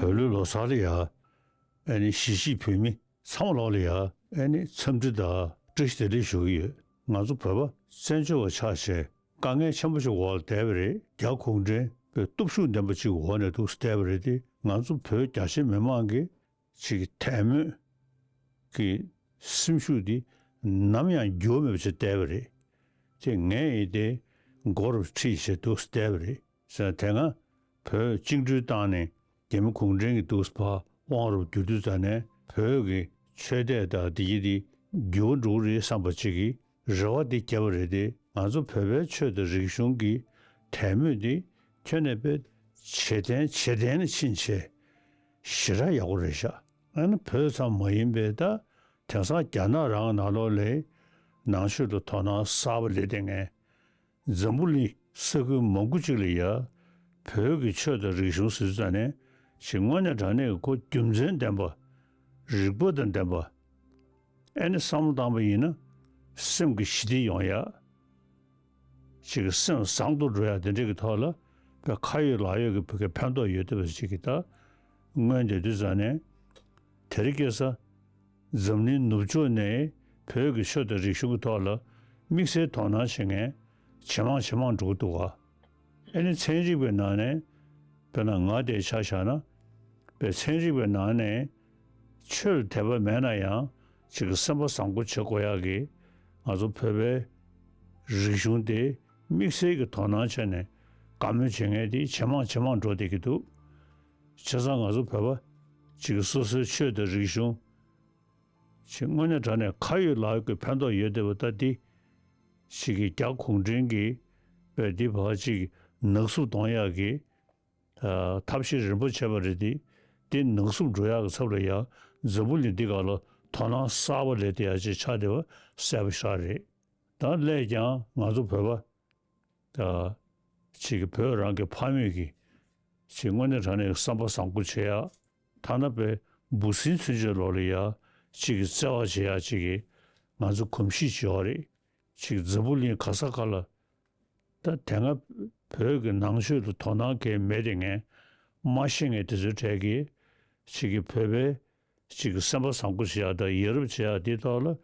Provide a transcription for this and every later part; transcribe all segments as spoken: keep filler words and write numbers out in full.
བོད་ལུགས་ལོ་གསར་ལ་ཡ། ཨ་ནི་གཞིས་བྱེས་བོད་མི་ཚང་མ་ལོག་ལ་ཡ། ཨ་ནི་འཚམས་འདྲི་དང་བཀྲ་ཤིས་བདེ་ལེགས་ཞུ་གི་ཡོད། ང་ཚོ་བོད་པ་བཙན་བྱོལ་བ་ཆགས་བྱས་དཀའ་ངལ་ཆེན་པོ་ཞིག་འོག་ལ་བསྡད་པ་རེད། རྒྱ་གུང་ཁྲན་པའི་སྟོབས་ཤུགས་ལྡན་པ་ཅིག་འོག་ནས་འདུག་བསྡད་པ་རེད་དེ། ང་ཚོ་བོད་རྒྱ་ཆེ་མི་མང་གི་ཅིག་གི་དད་མོས་ཀྱི་སེམས་ཤུགས་འདི་ནམ་ཡང་འགྱུར་མེད་པ་ཞིག་བསྡད་པ་རེད། དེ་ངས་ཡིན་ཏེ་མགོ་རུ་ཁྲིད་བྱས་འདུག་བསྡད་པ་རེད་ཟེར་ན། དེ་སྔ་བོད་བཅིངས་འགྲོལ་བཏང་ནས་རྒྱ་མི་གུང་ཁྲན་གྱིས་འདུག་ཕར་དབང་རུ་བསྒྱུར་དུས་ཙ་ནས་བོད་ཀྱི་ཆོས་དད་དང་འདི་གི་འདི་འགྱུར་བ་འགྲོ་གི་རེད་བསམ་པ་ཅིག་གི་རེ་བ་འདི་བརྒྱབ་པ་རེད་དེ། ང་ཚོ་བོད་པའི་ཆོས་དང་རིག་གཞུང་གི་དད་མོས་འདི་ཁྱོན་ནས་དཔེ་ཇེ་བརྟན་ཇེ་བརྟན་ལ་ཕྱིན་བྱས་ཞེ་དྲག་ཡག་པོ་རེད་ཤག་ཨ་ནི་བོད་ཙམ་མ་ཡིན་པའི་ད་དེང་སང་རྒྱ་ནག་རང་ནང་ལོགས་ལ་ནང་ཆོས་ལ་དོ་སྣང་གསར་པ་སླེབས་བསྡད་མཁན། འཛམ་བུ་གླིང་ས་ཁུལ་མང་པོ་ཅིག་ལ་ཡ་བོད་ཀྱི་ཆོས་དང་རིག་གཞུང་ཟེར་ཙ་ནས་ཅིག་དངོས་གནས་དྲང་གནས་ཀྱི་ཁོ་རྒྱུ་མཚན་ལྡན་པ། རིག་པ་དང་ལྡན་པ། ཨ་ནི་བསམ་བློ་བཏང་པ་ཡིན་ན་སེམས་ཀྱི་ཞི་བདེ་ཡོང་ཡ། ཅིག་གི་སེམས་བཟང་དུ་འགྲོ་ཡ་དེ་འདྲ་གི་ཐོག་ལ་བོད་ཁ་ཡོད་ལག་ཡོད་ཀྱི་བོད་སྐད་ཕན་ཐོགས་ཡོད་བསྡད་པ་ཅིག་གི་ད་མངོན་བསྡད་དུས་ཙ་ནས་དེ་རིང་ཁ་སང་འཛམ་གླིང་ནུབ་ཕྱོགས་ནས་བོད་ཀྱི་ཆོས་དང་རིག་གཞུང་གི་ཐོག་ལ་དམིགས་བསལ་དོ་སྣང་བྱེད་མཁན་ཇེ་མང་ཇེ་མང་འགྲོ་གི་འདུག་ག་ཨ་ནི་ཚན་རིག་པའི་ནང་ནས་དཔེར་ན་ང་དེ་ཆ་བཞག་ན་བོད་ཚན་རིག་པའི་ནང་ནས་ཆོས་ལ་དད་པ་མེད་ན་ཡང་ཅིག་གི་སེམས་པ་བཟང་པོ་བྱེད་དགོས་ཡག་གི་ང་ཚོ་བོད་པའི་རིག་གཞུང་དེ་དམིགས་བསལ་གྱི་དོ་སྣང་བྱས་ནས་དགའ་མོས་བྱེད་མཁན་དེ་ཇེ་མང་ཇེ་མང་འགྲོ་བསྡད་ཀྱི་འདུག་བྱས་ཙང་ང་ཚོ་བོད་པ་ཅིག་གི་སོ་སོའི་ཆོས་དང་རིག་གཞུང་ཅིག་དངོས་གནས་དྲང་གནས་ཁ་ཡོད་ལག་ཡོད་ཀྱི་ཕན་ཐོགས་ཡོད་བསྡད་པ་ད་འདི་ཅིག་གི་རྒྱ་གུང་ཁྲན་གྱིས་བོད་འདི་བར་ཅིག་ནག་བསུབ་གཏོང་ཡག་གི་ཨ་ཐབས་ཤེས་རིམ་པ་བྱས་པ་རེད་དེ། དེ་ནག་བསུབ་འགྲོ་ཡག་གི་ཚབ་ལ་ཡ་འཛམ་བུ་གླིང་འདི་སྒང་ལ་དོ་སྣང་གསར་པ་སླེབས་བསྡད་ཡག་ཅིག་ཆགས་བསྡད་པ་གསལ་པོ་ཞེ་དྲག་རེད། ད་སླད་ཀྱང་ང་ཚོ་བོད་པ་ད་ཅིག་གི་བོད་རང་གི་ཕ་མེས་ཀྱི་ཅིག་དངོས་གནས་དྲང་གནས་ཀྱི་བསམ་པ་བཟང་པོ་བྱེད་ཡག་ཐ་ན་དཔེ་འབུ་སྲིན་ཚུན་ཆད་ལོག་ལ་ཡ་ཅིག་གི་བརྩེ་བ་བྱེད་ཡག་ཅིག་གི་ང་ཚོ་གོམས་གཤིས་ཅིག་ཡོད་རེད། ཅིག་འཛམ་བུ་གླིང་ག་ས་ག་ལ། ད་དེ་སྔ་བོད་ཀྱི་ནང་ཆོས་ལ་དོ་སྣང་གང་ཡང་མེད་དེ་ངས་མ་ཤེས་མཁན་དེ་ཚོའི་གྲས་ཀྱིས་ཅིག་གི་བོད་པའི་ཅིག་གི་སེམས་པ་བཟང་པོ་བྱེད་ཡག་དང་ཡ་རབས་བྱེད་ཡག་དེའི་ཐོག་ལ་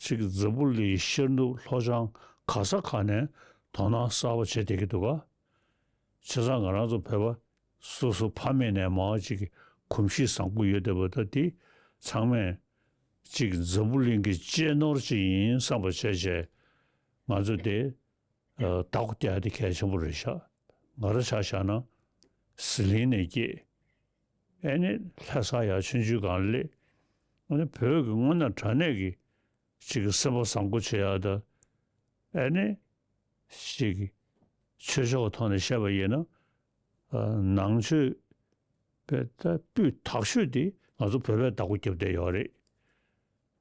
ཅིག་གི་འཛམ་བུ་གླིང་ཤར་ནུབ་ལྷོ་བྱང་ག་ས་ག་ནས་དོ་སྣང་གསར་པ་བྱེད་བསྡད་ཀྱི་འདུག་ག་བྱས་ཙང་ང་རང་ཚོ་བོད་པ་སོ་སོ་ཕ་མེས་ནས་མར་ཅིག་གི་གོམས་གཤིས་བཟང་པོ་ཡོད་བསྡད་པ་ད་དེ་ཚང་མས་ཅིག་འཛམ་བུ་གླིང་གི་གཅེས་ནོར་ཅིག་ཡིན་བསམ་པ་བྱས་བྱས་ང་ཚོ་དེ་ཨ་བདག་པོ་རྒྱག་ཡ་དེ་གལ་ཆེན་པོ་རེད་ཤག་ང་རང་ཆ་བཞག་ན་ཟི་ལིང་ནས་སྐྱེས། ཨ་ནི་ལྷ་ས་ཡར་ཆུང་ཆུང་སྒང་སླེབས། ཨ་ནི་བོད་ཀྱི་དངོས་གནས་དྲང་གནས་ཀྱི་ཅིག་གི་སེམས་པ་བཟང་པོ་བྱེད་ཡག་དང་། ཨ་ནི་ཅིག་གི་ཆོས་ཕྱོགས་ཀྱི་ཐོག་ནས་བཤད་པ་ཡིན་ན། ཨ་ནང་ཆོས་པའི་ད་སྤུས་དག་ཤོས་དེ་ང་ཚོ་བོད་པས་བདག་པོ་རྒྱབ་བསྡད་ཡོད་རེད།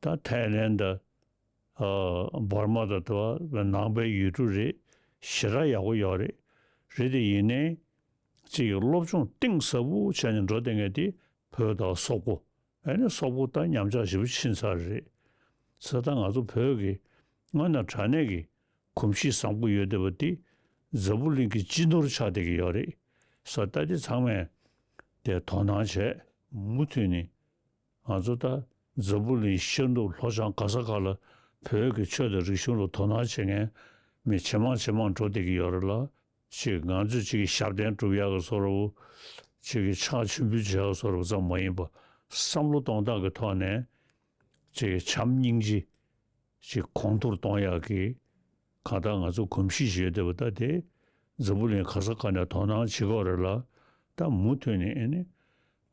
ད་ཐའི་ལེན་དང་། ཨ་འབར་མ་དང་དེ་བ་ནང་པའི་ཡུལ་གྲུ་རེད། ཞེ་དྲག་ཡག་པོ་ཡོད་རེད། རེད་དེ་ཡིན་ནའི་ཅིག་གི་སློབ་སྦྱོང་གཏིང་ཟབ་པོ་བྱས་ནས་འགྲོ་བསྡད་མཁན་དེ་བོད་དང་སོག་པོ། ཨ་ནི་སོག་པོ་ད་ཉམས་ཆག་ཞེ་པོ་ཕྱིན་ཚར་རེད། ས་ད་ང་ཚོ་བོད་ཀྱི་དངོས་གནས་དྲང་གནས་ཀྱི་གོམས་གཤིས་བཟང་པོ་ཡོད་བསྡད་པ་འདི་འཛམ་བུ་གླིང་གི་སྤྱི་ནོར་ཆགས་བསྡད་ཀྱི་ཡོད་རེད། ས་ད་འདི་ཚང་མས་དེ་དོ་སྣང་བྱས་མུ་མཐུད་ནས། ང་ཚོ་ད་འཛམ་བུ་གླིང་ཤར་ནུབ་ལྷོ་བྱང་ག་ས་ག་ལ་བོད་ཀྱི་ཆོས་དང་རིག་གཞུང་ལ་དོ་སྣང་བྱེད་མཁན་མི་ཇེ་མང་ཇེ་མང་འགྲོ་བསྡད་ཀྱི་ཡོད་རེད་ལ། ཅིག་ང་ཚོས་ཅིག་གི་ཞབས་བརྟན་སྒྲུབ་ཡག་གི་བཟོ་འདྲ་བོ། ཅིག་གི་ཕྱག་མཆོད་འབུལ་བྱེད་ཡག་གི་བཟོ་འདྲ་བོ་ཙམ་མ་ཡིན་པ། བསམ་བློ་གཏོང་སྟངས་ཀྱི་ཐོག་ནས་ཅིག་གི་བྱམས་སྙིང་རྗེ་ཅིག་གོང་མཐོར་གཏོང་ཡག་གི་གང་ལྟར་ང་ཚོ་གོམས་གཤིས་ཤིག་ཡོད་བསྡད་པ་ད་དེ་འཛམ་བུ་གླིང་ག་ས་ག་ནས་དོ་སྣང་བྱེད་ཀྱི་ཡོད་རེད་ལ། ད་མུ་མཐུད་ནས་ཨ་ནི་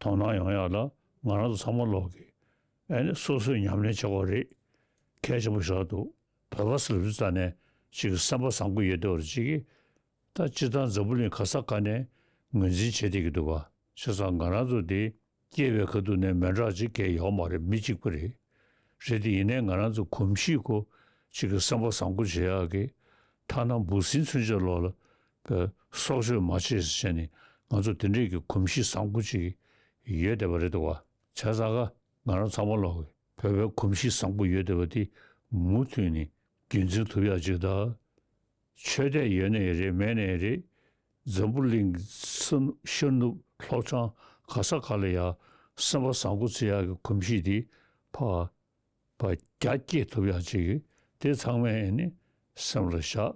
དོ་སྣང་ཡོང་ཡག་ལ་ང་རང་ཚོ་ཚང་མ་ལོག་གི་ཨ་ནི་སོ་སོས་ཉམས་ལེན་བྱེད་དགོས་རེད། གལ་ཆེན་པོ་ཞིག་འདུག་བོད་པ་ཟེར་ལབ་དུས་ཙ་ནས་ཅིག་གི་སེམས་པ་བཟང་པོ་ཡོད་བསྡད་པ་རེད། ཅིག་གི་ད་སྤྱིར་བཏང་འཛམ་བུ་གླིང་ག་ས་ག་ནས་ངོས་འཛིན་བྱེད་བསྡད་ཀྱི་འདུག་ག་བྱས་ཙང་ང་རང་ཚོ་འདི་སྐྱེས་པའི་ཁ་ཐུག་ནས་མི་འདྲ་ཅིག་གས་ཡོད་མ་རེད། མི་གཅིག་པ་རེད། རེད་དེ་ཡིན་ནའི་ང་རང་ཚོ་གོམས་གཤིས་ཁོ་ཅིག་གི་སེམས་པ་བཟང་པོ་བྱེད་ཡག་གི་ཐ་ན་འབུ་སྲིན་ཚུན་ཆད་ལོག་ལ་པའི་སྲོག་གཅོད་མ་བྱེད་ཟེར་བྱས་ནས་ང་ཚོ་དེ་འདྲས་ཀྱི་གོམས་གཤིས་བཟང་པོ་ཅིག་ཡོད་བསྡད་པ་རེད་འདུག་ག་བྱས་ཙང་ཀ་ང་རང་ཚང་མ་ལོག་གི་བོད་པའི་གོམས་གཤིས་བཟང་པོ་ཡོད་བསྡད་པ་དེ་མུ་མཐུད་ནས་རྒྱུན་འཛིན་ཐུབ་ཡག་ཅིག་དང་། ཆོས་དད་ཡོད་ནའི་རེད་མེད་ནའི་རེད། འཛམ་བུ་གླིང་ས་ཤར་ནུབ་ལྷོ་བྱང་ ག་ས་ག་ལ་ཡ་སེམས་པ་བཟང་པོ་བྱེད་ཡག་གི་གོམས་གཤིས་དེ་ཕར་ཕར་རྒྱ་བསྐྱེད་ཐུབ་ཡག་ཅིག་གི་དེ་ཚང་མས་ཨེ་ནི་སེམས་ལ་བཞག་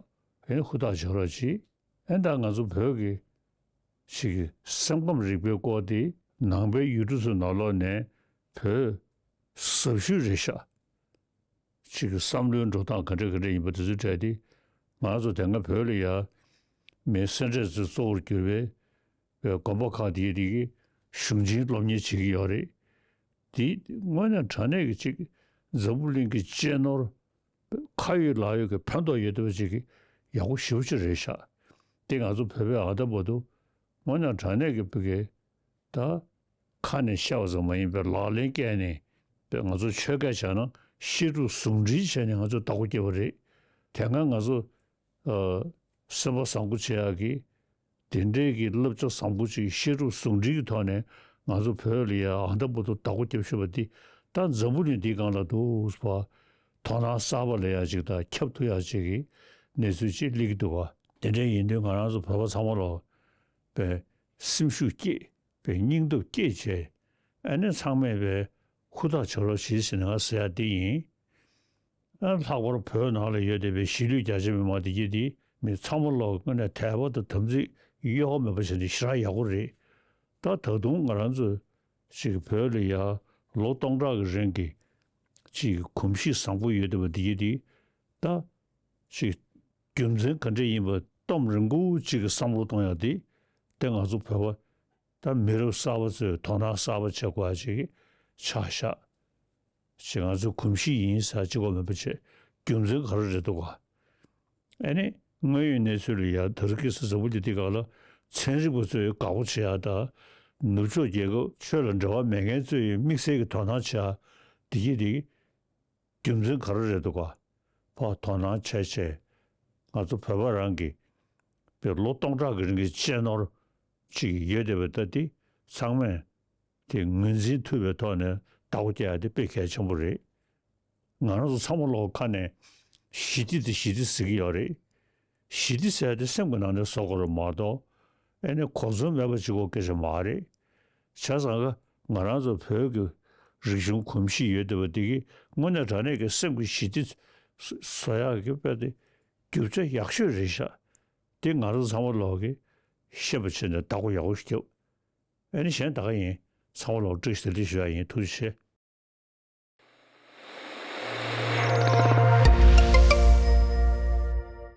ཨེ་ནི་ཧུར་ཐག་བྱེད་རོགས་གྱིས། ཨེ་ད་ང་ཚོ་བོད་ཀྱི་ཅིག་གི་སེམས་ཁམས་རིག་པའི་སྐོར་དེ་ནང་པའི་ཡུལ་གྲུ་ཚོའི་ནང་ལོགས་ནས་བོད་ཟབ་ཤོས་རེད་ཤག་ཅིག་གི་བསམ་བློའི་འགྲོ་སྟངས་ག་འདྲ་ག་འདྲ་ཡིན་པ་དེ་ཚོའི་གྲས་དེ་ང་ཚོ་དེ་སྔ་བོད་ལ་ཡ་མི་སེ་འབྲས་ཚོས་གཙོ་བོར་གྱུར་པའི་དགོན་པ་ཁག་དེའི་རིགས་ཀྱི་གཞུང་ཆེན་སློབ་གཉེར་བྱེད་ཀྱི་ཡོད་རེད། དེ་དངོས་གནས་དྲང་གནས་ཀྱི་ཅིག་འཛམ་བུ་གླིང་གི་གཅེས་ནོར་ཁ་ཡོད་ལག་ཡོད་ཀྱི་ཕན་ཐོགས་ཡོད་བསྡད་པ་ཅིག་གི་ཡག་པོ་ཞེ་པོ་ཅིག་རེད་ཤག་དེ་ང་ཚོ་བོད་པའི་ཨ་ད་བར་དུ་དངོས་གནས་དྲང་གནས་ཀྱི་བོད་ཀྱི་ད་ཁ་ནས་བཤད་པ་ཙམ་མ་ཡིན་པའི་ལག་ལེན་བཀལ་ནས་པའི་ང་ཚོ་ཆོས་སྐད་བྱས་ན་བཤད་སྒྲུབ་ཟུང་འབྲེལ་བྱས་ནས་ང་ཚོ་བདག་པོ་བརྒྱབ་པ་རེད། དེ་སྔ་ང་ཚོ་ཨ་སེམས་པ་བཟང་པོ་བྱེད་ཡག་གི་དེ་འདྲའི་གི་བསླབ་བྱ་བཟང་པོ་ཅིག་བཤད་སྒྲུབ་ཟུང་འབྲེལ་གྱི་ཐོག་ནས་ང་ཚོ་བོད་ལ་ཡ་ཨ་ད་བར་དུ་བདག་པོ་བརྒྱབ་བཞག་པ་འདི་ད་འཛམ་བུ་གླིང་འདིའི་སྒང་ལ་འདུག་པ་དོ་སྣང་གསར་པ་ལ་ཡ་ཅིག་དང་ཁྱབ་ཐུབ་ཡག་ཅིག་གི་གནས་ཚུལ་ཅིག་སླེབས་ཀྱི་འདུག་པ། དེ་འདྲ་ཡིན་དུས་ང་རང་ཚོ་བོད་པ་ཚང་མ་ལོ་པའི་སེམས་ཤུགས་བསྐྱེད་པའི་སྙིང་སྟོབས་བསྐྱེད་བྱས་ཨ་ནི་ཚང་མས་པའི་ཧུར་ཐག་བྱེད་རོགས་བྱེད་ཟེར་ནས་ང་ཟེར་ཡག་འདི་ཡིན། ཨ་ལྷག་པར་བོད་ནང་ལ་ཡོད་བསྡད་པའི་གཞིས་ལུས་རྒྱ་ཆེ་མི་མང་འདི་གྱད་འདི་མི་ཚང་མ་ལོ་དངོས་གནས་དད་པ་དང་དམ་ཚིག་གཡོ་བ་མེད་པ་བྱས་ནས་ཞེ་དྲག་ཡག་པོ་རེད། ད་ད་དུང་ང་རང་ཚོ་ཅིག་བོད་ལ་ཡ་ལོ་སྟོང་ཕྲག་གི་རིང་གི་ཅིག་གོམས་གཤིས་བཟང་པོ་ཡོད་བསྡད་པ་འདི་གྱད་འདི་ད་ཅིག་རྒྱུ་མཚན་ག་འདྲ་ཡིན་པ་གཏོང་རིང་པོ་ཅིག་གི་བསམ་བློ་གཏོང་ཡག་འདི་དེ་ང་ཚོ་བོད་པ་ད་མི་རབས་གསར་པ་ཚོས་དོ་སྣང་གསར་པ་བྱེད་དགོས་ཡག་ཅིག་ཆགས་ཤག་ཅིག་ང་ཚོའི་གོམས་གཤིས་ཡིན་ཟེར་གཅིག་པོ་མིན་པ་བྱས་རྒྱུ་མཚན་ག་རེ་རེད་འདུག་ག་ཨ་ནི་དངོས་ཡོད་གནས་ཚུལ་ལ་ཡ་ད་རེས་ཀྱི་འཛམ་བུ་གླིང་འདིའི་སྒང་ལ་ཚན་རིག་པ་ཚོས་དགའ་པོ་བྱེད་ཡག་དང་ནུབ་ཕྱོགས་རྒྱལ་ཁབ་ཆོས་ལ་འབྲེལ་བ་མེད་མཁན་ཚོས་དམིགས་བསལ་གྱི་དོ་སྣང་བྱེད་ཡག་འདི་གྱད་འདི་རྒྱུ་མཚན་ག་རེ་རེད་འདུག་ག་ཕར་དོ་སྣང་བྱས་བྱས་ང་ཚོ་བོད་པ་རང་གི་པའི་ལོ་སྟོང་ཕྲག་གི་རིང་གི་གཅེས་ནོར་ཅིག་ཡོད་བསྡད་པ་ད་འདི་ཚང་མས་དེ་ངོས་འཛིན་ཐུབ་པའི་ཐོག་ནས་བདག་པོ་རྒྱག་ཡག་དེ་དཔེ་གལ་ཆེན་པོ་རེད། ང་རང་ཚོ་ཚང་མ་ལོག་ཁ་ནས་ཞི་བདེ་དེ་ཞི་བདེ་ཟེར་གྱི་ཡོད་རེད། ཞི་བདེ་ཟེར་ཡག་དེ་སེམས་ཀྱི་ནང་ནས་བཟོ་དགོས་རེད་མ་གཏོགས་ཨ་ནི་གོ་མཚོན་མེད་པ་ཅིག་གོ་སྐད་ཆ་མ་རེད། བྱས་ཙང་ང་རང་ཚོ་བོད་ཀྱི་རིག་གཞུང་གོམས་གཤིས་ཡོད་བསྡད་པ་འདི་གིས་དངོས་གནས་དྲང་གནས་ཀྱི་སེམས་ཀྱི་ཞི་བདེ་བཟོ་ཡག་གི་དཔེ་དེ་རྒྱུ་ཆ་ཡག་ཤོས་རེད་ཤག་དེ་ང་རང་ཚོ་ཚང་མ་ལོག་གིས་ཤེས་པ་བྱས་ནས་བདག་པོ་ཡག་པོ་ཞིག་རྒྱབ། ཨ་ནི་གཞན་ད་ག་ཡིན། ཚང་མ་ལོག་བཀྲ་ཤིས་བདེ་ལེགས་ཞུ་ཡག་ཡིན། ཐུགས་རྗེ་ཆེ།